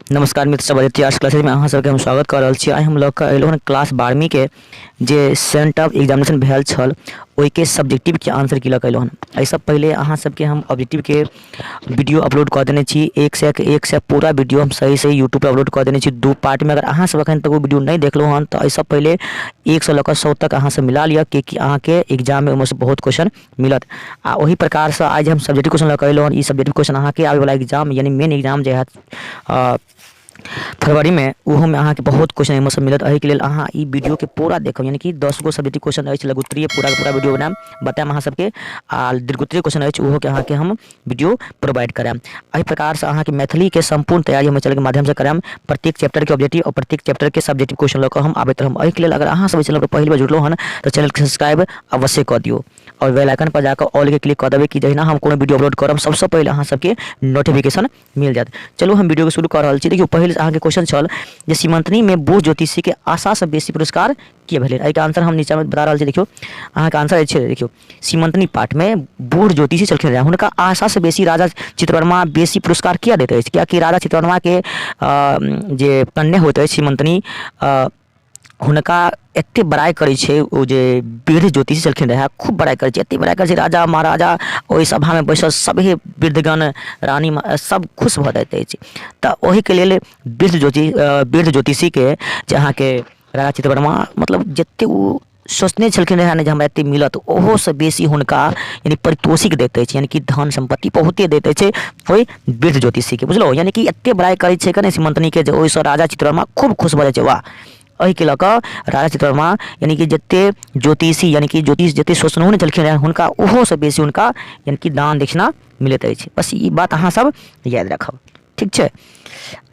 नमस्कार मित्र सब, आदित्य आर्ट्स क्लासेज में अहाँ सबके हम स्वागत कऽ रहल छी। आइ हम लऽ कऽ अयलहुँ हन क्लास 12वींके जे सेंट ऑफ एग्जामिनेशन भेल छल, ओहिके सब्जेक्टिवके आंसर की लऽ कऽ अयलहुँ हन। एहिसँ पहिले अहाँ सबके हम ऑब्जेक्टिवके वीडियो अपलोड कऽ देने छी। 101 पूरा वीडियो हम सही सही यूट्यूबपर अपलोड कऽ देने छी दू पार्टमे। अगर अहाँ सब एखन तक ओ वीडियो नहि देखलहुँ हन, तऽ एहिसँ पहिले 1सँ लऽ कऽ 100 तक अहाँ सब मिला लिअ, किएकि अहाँके एग्जाममे ओहिमेसँ बहुत क्वेश्चन मिलत। आ ओही प्रकारसँ आइ जे हम सब्जेक्टिव क्वेश्चन लऽ कऽ अयलहुँ हन, ई सब्जेक्टिव क्वेश्चन अहाँके आबैवला एग्जाम, यानि मेन एग्जाम जे हैत फरवरीमे, ओहोमे अहाँके बहुत क्वेश्चन एहिमेसँ मिलत। एहिके लेल अहाँ ई वीडियोके पूरा देखब, यानि कि 10 गो सब्जेक्टिव क्वेश्चन अछि लघुत्तरीय, पूराके पूरा वीडियो बनायब, बतायब अहाँ सबके। आ दीर्घोत्तरीय क्वेश्चन अछि, ओहोके अहाँके हम वीडियो प्रोवाइड करायब। एहि प्रकारसँ अहाँके मैथिलीके सम्पूर्ण तैयारी हम चैनलके माध्यमसँ करायब। प्रत्येक चैप्टरके ऑब्जेक्टिव आओर प्रत्येक चैप्टरके सब्जेक्टिव क्वेश्चन लऽ कऽ हम आबैत रहब। एहिके लेल अगर अहाँ सब एहि चैनलपर पहिल बेर जुड़लहुँ हन, तऽ चैनलके सब्सक्राइब अवश्य कऽ दियौ आओर बेल आइकन पर जाकऽ ऑलके क्लिक कऽ देबै, कि जहिना हम कोनो वीडियो अपलोड करब, सबसँ पहिले अहाँ सबके नोटिफिकेशन मिल जायत। चलू, हम वीडियोके शुरू कऽ रहल छी। देखियौ, पहिल अहाँके क्वेश्चन छल जे सीमंतनीमे बूढ़ ज्योतिषीके आशासँ बेसी पुरस्कार किए भेलै। एहिके आंसर हम नीचाँमे बता रहल छी। देखियौ, अहाँके आंसर अछि, देखियौ, सीमंतनी पाठमे बूढ़ ज्योतिषी छलखिन रहए, हुनका आशासँ बेसी राजा चित्रवर्मा बेसी पुरस्कार किए दैत अछि? किएकि राजा चित्रवर्माके जे कन्या होइत अछि सीमंतनी, हुनका एतेक बड़ाइ करै छै ओ जे वृद्ध ज्योतिषी छलखिन रहए। खूब बड़ाइ करै छै, एतेक बड़ाइ करै छै, राजा महाराजा, ओहि सभामे बैसल सभे वृद्धगण, रानी सब खुश भऽ जाइत अछि। तऽ ओहिके लेल वृद्ध ज्योतिषीके जे अहाँके राजा चित्रवर्मा, मतलब जतेक ओ सोचने छलखिन रहए ने जे हमरा एतेक मिलत, ओहोसँ बेसी हुनका यानि पारितोषिक दैत अछि, यानि कि धन सम्पत्ति बहुते दैत अछि ओहि वृद्ध ज्योतिषीके, बुझलहुँ? यानि कि एतेक बड़ाइ करै छै कने सीमन्तनीके जे ओहिसँ राजा चित्रवर्मा खूब खुश भऽ जाइ छै। वाह! एहिके लऽ कऽ राजा चित्रवर्मा यानि कि जतेक ज्योतिषी, यानि कि ज्योतिष जतेक सोचनहु नहि छलखिन रहए हुनका, ओहोसँ बेसी हुनका यानि कि दान दक्षिणा मिलैत अछि। बस, ई बात अहाँ सब याद राखब, ठीक छै?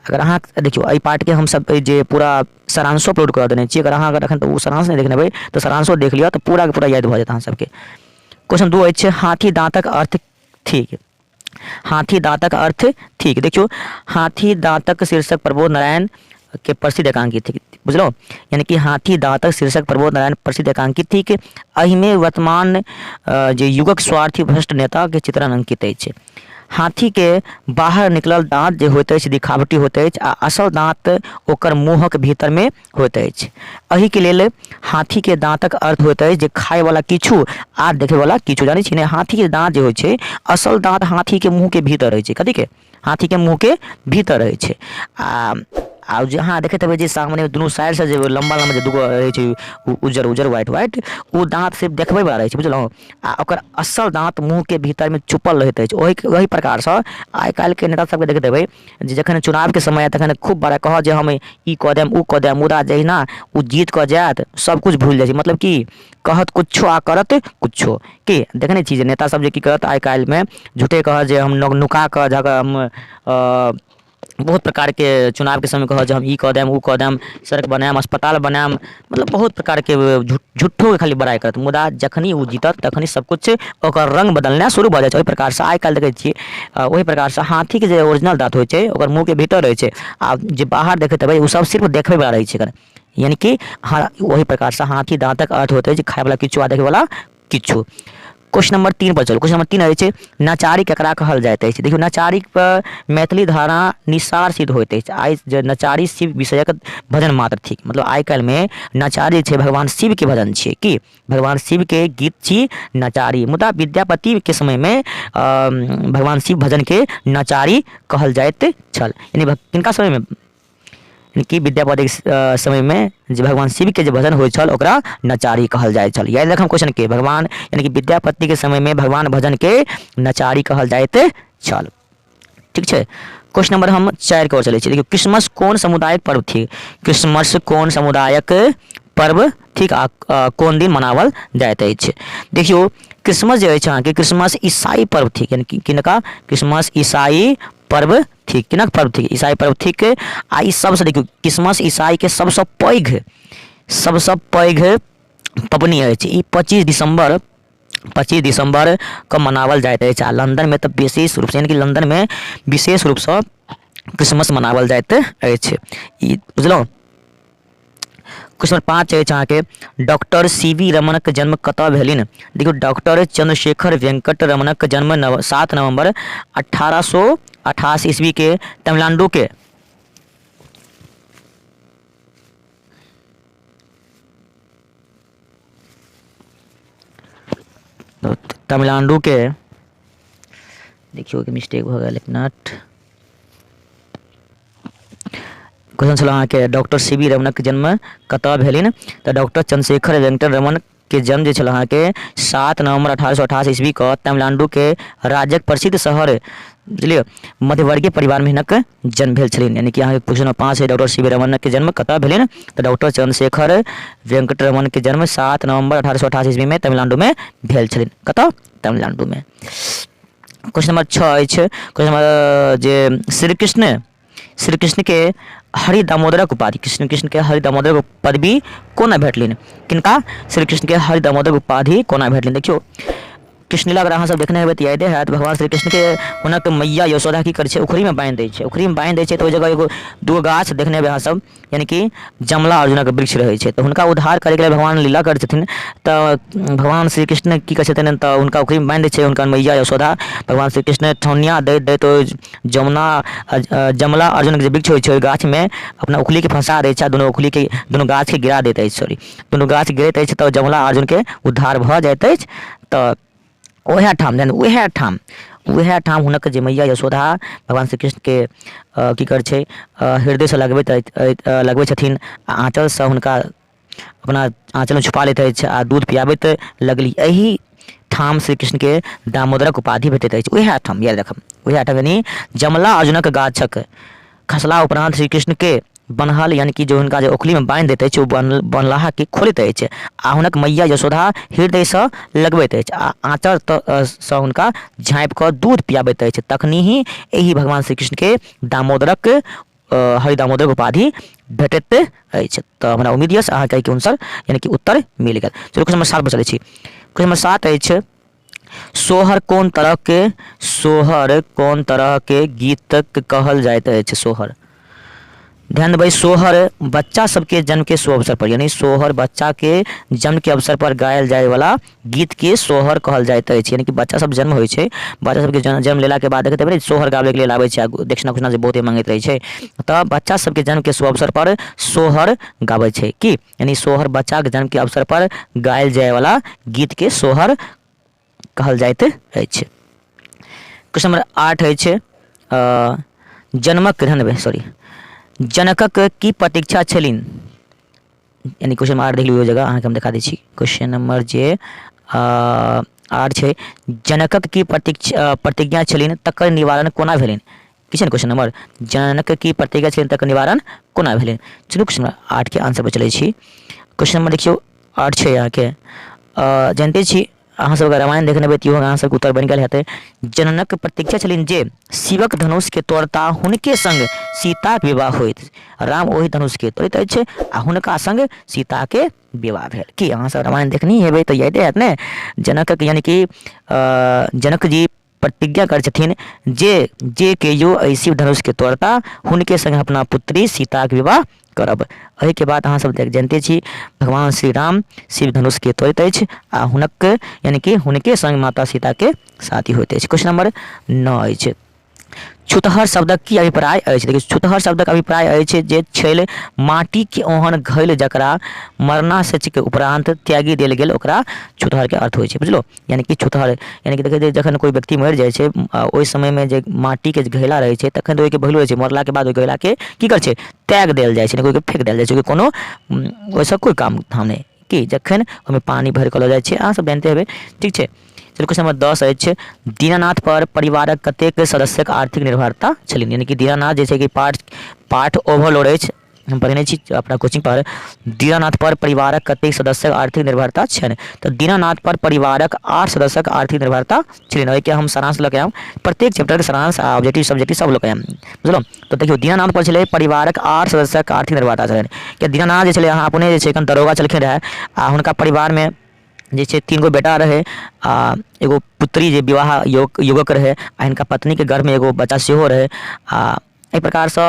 अगर अहाँ देखियौ, एहि पार्टके हमसब जे पूरा सारांशो अपलोड कऽ देने छी। अगर अहाँ अगर एखन तक ओ सारांश नहि देखने हेबै, तऽ सारांशो देख लिअ, तऽ पूराके पूरा याद भऽ जायत अहाँ सबके। क्वेश्चन 2 अछि, हाथी दाँतक अर्थ थिक। हाथी दाँतक अर्थ थिक। देखियौ, हाथी दाँतक शीर्षक प्रबोध नारायण के प्रसिद्ध एकांकी थिक, बुझलहुँ? यानि कि हाथी दाँतक शीर्षक प्रबोध नारायण प्रसिद्ध एकांकी थिक। एहिमे वर्तमान जे युगक स्वार्थी भ्रष्ट नेताके चित्रण अंकित अछि। हाथीके बाहर निकलल दाँत जे होइत अछि, दिखावटी होइत अछि आ असल दाँत ओकर मुँहक भीतरमे होइत अछि। एहिके लेल हाथीके दाँतक अर्थ होइत अछि जे खायवला किछु आ देखैवला किछु। जानै छी ने, हाथीके दाँत जे होइ छै, असल दाँत हाथीके मुँहके भीतर रहै छै। कथीके? हाथीके मुँहके भीतर रहै छै। आ आ जे अहाँ देखैत हेबै जे सामने दुनू साइडसँ जे लम्बा लम्बा जे दूगो रहै छै, उज्जर उज्जर, व्हाइट व्हाइट, ओ दाँत सिर्फ देखबैवला रहै छै, बुझलहुँ? आ ओकर असल दाँत मुँहके भीतरमे छुपल रहैत अछि। ओहि ओहि प्रकारसँ आइ काल्हिके नेता सबके देखैत हेबै जे जखन चुनावके समय आयत, तखन खूब बड़ा कहत जे हम ई कऽ देब, ओ कऽ देब, मुदा जहिना ओ जीत कऽ जायत, सब किछु भूलि जाइ छै। मतलब कि कहत किछो आ करत किछो। की देखने छी जे नेता सब जे की करत आइ काल्हिमे, झूठे कहत जे हम नुका कऽ जाकऽ हम बहुत प्रकारके चुनावके समय कहत जे हम ई कऽ देब, ओ कऽ देब, सड़क बनायब, अस्पताल बनायब, मतलब बहुत प्रकारके झूठोके खाली बड़ाइ करत, मुदा जखनी ओ जीतत, तखनी सबकिछु ओकर रङ्ग बदलनाइ शुरू भऽ जाइ छै। ओहि प्रकारसँ आइ काल्हि देखै छियै, ओहि प्रकारसँ हाथीके जे ओरिजिनल दाँत होइ छै, ओकर मुँहके भीतर रहै छै आ जे बाहर देखैत हेबै, ओ सब सिर्फ देखबैवला रहै छै। यानि कि ओहि प्रकारसँ हाथी दाँतक अर्थ होइत अछि खायवला किछु आ देखैवला किछु। क्वेश्चन नंबर 3 पर चलू। क्वेश्चन नंबर 3 अछि, नचारी केकरा कहल जाइत अछि? देखियौ, नचारी पर मैथिली धारा निसार सिद्ध होइत अछि। आइ जे नचारी शिव विषयक भजन मात्र थिक। मतलब आइ काल्हिमे नचारी छै भगवान शिवके भजन छियै, की भगवान शिवके गीत छी नचारी। मुदा विद्यापतिके समयमे भगवान शिव भजनके नचारी कहल जाइत छल। यानी किनका समयमे? कि विद्यापतिके समयमे जे भगवान शिवके जे भजन होइ छल, ओकरा नचारी कहल जाइ छल। याद राखब क्वेश्चनके, भगवान यानी कि विद्यापतिके समयमे भगवान भजनके नचारी कहल जाइत छल, ठीक छै? क्वेश्चन नंबर हम 4के ओर चलै छी। देखियौ, क्रिसमस कोन समुदायक पर्व थिक? क्रिसमस कोन समुदायक पर्व थिक आ कोन दिन मनावल जाइत अछि? देखियौ, क्रिसमस जे अछि अहाँके, क्रिसमस ईसाई पर्व थिक। यानी कि किनका? क्रिसमस ईसाई पर्व थिक। किनक पर्व थिक? ईसाई पर्व थिक। आ ई सबसँ, देखियौ, क्रिसमस ईसाईके सबसँ पैघ पबनी अछि। ई 25 दिसम्बर के मनावल जाइत अछि आ लंदनमे तऽ विशेष रूपसँ, यानी कि लंदनमे विशेष रूपसँ क्रिसमस मनावल जाइत अछि ई, बुझलहुँ? क्वेश्चन नंबर 5 अछि अहाँके, डॉक्टर सी वी रमनक जन्म कतऽ भेलनि? देखियौ, डॉक्टर चंद्रशेखर वेंकट रमनक जन्म 7 नवंबर 1888 ईस्वीके तमिलनाडुके तमिलनाडुके, देखियौ कि मिस्टेक भऽ गेल, एक मिनट। क्वेश्चन छल अहाँके डॉक्टर सी वी रमणक जन्म कतऽ भेलनि? तऽ डॉक्टर चंद्रशेखर वेंकट रमन के जन्म जे छल अहाँके 7 नवम्बर 1888 ईस्वीके तमिलनाडुके राज्यक प्रसिद्ध शहर, बुझलियै, मध्यवर्गीय परिवारमे हिनक जन्म भेल छलनि। यानी कि अहाँके क्वेश्चन नंबर 5 है, डॉक्टर सी वी रमन के जन्म कतऽ भेलनि? तऽ डॉक्टर चंद्रशेखर वेंकट रमन के जन्म 7 नवम्बर 1888 ईस्वीमे तमिलनाडुमे भेल छलनि। कतऽ? तमिलनाडुमे। क्वेश्चन नंबर 6 अछि, क्वेश्चन नंबर जे श्री कृष्ण, श्री कृष्णके हरि दामोदरक उपाधि, कृष्ण कृष्णके हरि दामोदरक पदवी कोना भेटलनि? किनका? श्री कृष्णके हरि दामोदरक उपाधि कोना भेटलनि? देखियौ, कृष्णलीला अगर अहाँ सब देखने हेबै तऽ यादे हैत, भगवान श्री कृष्णके हुनक मैया यशोदा की करै छै? उखरीमे बान्हि दै छै। उखरीमे बान्हि दै छै तऽ ओहि जगह एगो दूगो गाछ देखने हेबै अहाँ सब, यानी कि जमला अर्जुनक वृक्ष रहै छै। तऽ हुनका उद्धार करैके लेल भगवान लीला करै छथिन। तऽ भगवान श्री कृष्ण की करै छथिन? तऽ हुनका उखरीमे बान्हि दै छै हुनकर मैया यशोदा। भगवान श्री कृष्ण ठौनिया दैत दैत ओहि जमुना जमला अर्जुनके जे वृक्ष होइ छै, ओहि गाछमे अपना उखलीके फँसा दै छै आ दुनू उखलीके, दुनू गाछके गिरा दैत अछि, सॉरी, दुनू गाछ गिरैत अछि तऽ जमला अर्जुनके उद्धार भऽ जाइत अछि। तऽ उएह ठाम, यानी उएह ठाम हुनक जे मैया यशोदा भगवान श्री कृष्णके की करै छै? हृदयसँ लगबैत लगबै छथिन आ आँचलसँ हुनका अपना आँचलमे छुपा लैत अछि आ दूध पियाबैत लगली। एहि ठाम श्री कृष्णके दामोदरक उपाधि भेटैत अछि। उएह ठाम, याद राखब, उएह ठाम, यानी जमला अर्जुनक गाछक खसला उपरान्त श्री कृष्णके बन्हल, यानी कि जो हुनका जे ओखलीमे बान्हि दैत अछि, ओ बन्हलाहाके खोलैत अछि आ हुनक मैया यशोदा हृदयसँ लगबैत अछि आ आँचर सँ हुनका झाँपि कऽ दूध पियाबैत अछि। तखनी ही एहि भगवान श्री कृष्णके दामोदरक, हरि दामोदरक उपाधि भेटैत अछि। तऽ हमरा उम्मीद यऽ अहाँके एहिके आंसर, यानी कि उत्तर मिल गेल। चलू, क्वेश्चन नंबर 7 पर चलै छी। क्वेश्चन नंबर 7 अछि, सोहर कोन तरहके गीतक कहल जाइत अछि? सोहर, ध्यान देबै, सोहर बच्चा सबके जन्मके शुभ अवसर पर, यानी सोहर बच्चाके जन्मके अवसर पर गायल जायवला गीतके सोहर कहल जाइत अछि। यानी कि बच्चा सब जन्म होइ छै, बच्चा सबके जन्म लेलाके बाद देखैत हेबै, सोहर गाबैके लेल आबै छै आ दक्षिणा उक्षिणा जे बहुते माँगैत रहै छै। तऽ बच्चा सबके जन्मके शुभ अवसर पर सोहर गाबै छै की? यानी सोहर बच्चाके जन्मके अवसर पर गायल जायवला गीतके सोहर कहल जाइत अछि। क्वेश्चन नंबर 8 अछि, जन्मक, ध्यान देबै, सॉरी, जनकक की प्रतीक्षा छलनि? यानी क्वेश्चन नंबर 8 देख लियौ। ओहि जगह अहाँके हम देखा दै छी। क्वेश्चन नंबर जे 8 छै, जनकक की प्रतीक्षा प्रतिज्ञा छलनि, तकर निवारण कोना भेलनि? की छै ने क्वेश्चन नंबर? जनक की प्रतिज्ञा छलनि, तकर निवारण कोना भेलनि? चलू, क्वेश्चन नंबर 8के आंसर पर चलै छी। क्वेश्चन नंबर देखियौ 8 छै अहाँके, जानिते छी अहाँ सब अगर रामायण देखने हेबै तऽ इहो अहाँ सबके उत्तर बनि गेल हेतै। जननक प्रतीक्षा छलनि जे शिवक धनुषके तोड़ता, हुनके संग सीताक विवाह होइत। राम ओहि धनुषके तोड़ैत अछि आ हुनका संग सीताके विवाह भेल। की अहाँ सब रामायण देखने हेबै तऽ यादे हैत ने? जनकक, यानी कि जनक जी प्रतिज्ञा करै छथिन जे जे केओ एहि शिव धनुषके तोड़ता, हुनके संग अपना पुत्री सीताके विवाह करब। एहिके बाद अहाँ सब जानिते छी, भगवान श्री राम शिव धनुषके तोड़ैत अछि आ हुनक, यानी कि हुनके संग माता सीताके शादी होइत अछि। क्वेश्चन नंबर 9 अछि, छुतहर शब्दक की अभिप्राय अछि? देखियौ, छुतहर शब्दक अभिप्राय अछि जे छल माटिके ओहन घैल जकरा मरनासचिक उपरान्त त्यागि देल गेल, ओकरा छुतहरके अर्थ होइ छै। बुझलहुँ? यानी कि छुतहर, यानी कि देखै जखन कोइ व्यक्ति मरि जाइ छै, ओहि समयमे जे माटिके जे घैला रहै छै, तखन तऽ ओहिके वैल्यू रहै छै। मरलाके बाद ओहि घैलाके की करै छै? त्याग देल जाइ छै, ओहिके फेक देल जाइ छै। ओहिके कोनो, ओहिसँ कोइ काम धाम नहि। की जखन ओहिमे पानि भरि कऽ लऽ जाइ छै, अहाँ सब जानिते हेबै। ठीक छै, चलू, क्वेश्चन नंबर 10 अछि, दीनानाथ पर परिवारक कतेक सदस्यक आर्थिक निर्भरता छलनि? यानी कि दीनानाथ जे छै कि पाठ पाठ ओवरलोड अछि, हम पढ़ेने छी अपना कोचिंग पर। दीनानाथ पर परिवारक कतेक सदस्यक आर्थिक निर्भरता छनि? तऽ दीनानाथ पर परिवारक 8 सदस्यक आर्थिक निर्भरता छलनि। ओहिके हम सारांश लऽ के आयब, प्रत्येक चैप्टरके सारांश आ ऑब्जेक्टिव सब्जेक्टिव सब लऽ के आयब। बुझलहुँ? तऽ देखियौ, दीनानाथ पर छलै परिवारक 8 सदस्यक आर्थिक निर्भरता छलनि, किया दीनानाथ जे छलै अहाँ अपने जे छै एखन दरोगा छलखिन रहए आ हुनका परिवारमे जे छै 3 गो बेटा रहै आ एगो पुत्री जे विवाह योग युवक रहै आ हिनका पत्नीके गर्भमे एगो बच्चा सेहो रहै। आ एहि प्रकारसँ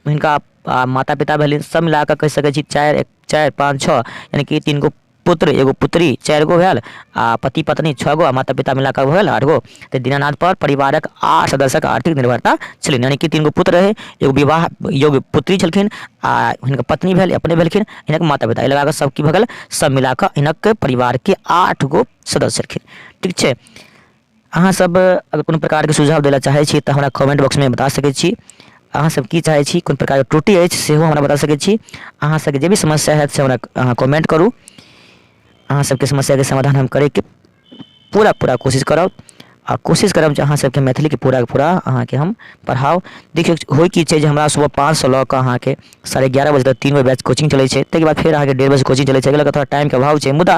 हिनका माता पिता भेलनि, सब मिला कऽ कहि सकै छी चारि, चारि, पाँच, छओ, यानि कि 3 गो पुत्र, एगो पुत्री, 4 गो भेल आ पति पत्नी 6 गो आ माता पिता मिला कऽ भेल 8 गो। तऽ दीनानाथ पर परिवारक 8 सदस्यक आर्थिक निर्भरता छलनि, यानि कि 3 गो पुत्र रहै, एगो विवाह योग्य पुत्री छलखिन आ हिनकर पत्नी भेल, अपने भेलखिन, हिनक माता पिता, लगा कऽ सब की भऽ गेल? सब मिला कऽ हिनक परिवारके 8 गो सदस्य छलखिन। ठीक छै। अहाँ सब अगर कोनो प्रकारके सुझाव दै लए चाहै छी तऽ हमरा कमेंट बॉक्समे बता सकै छी अहाँ सब की चाहै छी कोन प्रकारके त्रुटि अछि सेहो हमरा बता सकै छी अहाँ सबके जे भी समस्या हैत से हमरा अहाँ कमेंट करू अहाँ सबके समस्याके समाधान हम करैके पूरा पूरा कोशिश करब आ कोशिश करब जे अहाँ सबके मैथिलीके पूराके पूरा अहाँके हम पढ़ाउ देखियौ होइ की छै जे हमरा सुबह 5सँ लऽ कऽ अहाँके 11:30 बजे तक 3 बजे बैच कोचिंग चलै छै ताहिके बाद फेर अहाँके 1:30 बजे कोचिंग चलै छै एहि लऽ कऽ थोड़ा टाइमके अभाव छै मुदा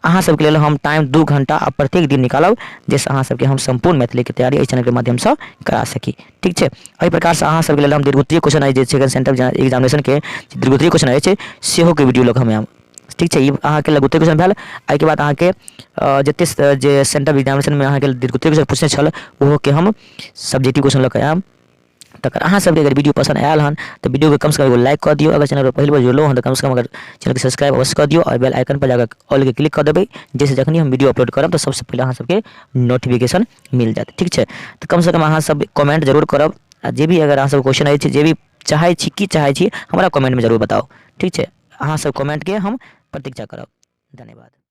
अहाँ सबके लेल हम टाइम 2 घण्टा आ प्रत्येक दिन निकालब जाहिसँ अहाँ सबके हम सम्पूर्ण मैथिलीके तैयारी एहि चैनलके माध्यमसँ करा सकी ठीक छै। एहि प्रकारसँ अहाँ सबके लेल हम दीर्घोत्तरीय क्वेश्चन अछि जे सेकंड सेंटर एग्जामिनेशनके दीर्घोत्तरीय क्वेश्चन अछि सेहोके वीडियो लऽ कऽ हम आयब ठीक छै। ई अहाँके लघुत्तरीय क्वेश्चन भेल। एहिके बाद अहाँके जते जे सेंटर एग्जामिनेशनमे अहाँके दीर्घोत्तरीय क्वेश्चन पूछने छल ओहोके हम सब्जेक्टिव क्वेश्चन लऽ कऽ आयब। तकर अहाँ सबके अगर वीडियो पसन्द आयल हन तऽ वीडियोके कमसँ कम एगो लाइक कऽ दियौ। अगर चैनल पर पहिल बेर जुड़लहुँ हन तऽ कमसँ कम अगर चैनलके सब्सक्राइब अवश्य कऽ दियौ आओर बेल आइकन पर जाकऽ ऑलके क्लिक कऽ देबै जाहिसँ जखनी हम वीडियो अपलोड करब तऽ सबसँ पहिले अहाँ सबके नोटिफिकेशन मिल जायत ठीक छै। तऽ कमसँ कम अहाँ सब कमेंट जरूर करब आ जे भी अगर अहाँ सबके क्वेश्चन अछि जे भी चाहै छी की चाहै छी हमरा कमेंटमे जरूर बताउ ठीक छै। अहाँ सब कमेंटके हम प्रतीक्षा करब। धन्यवाद।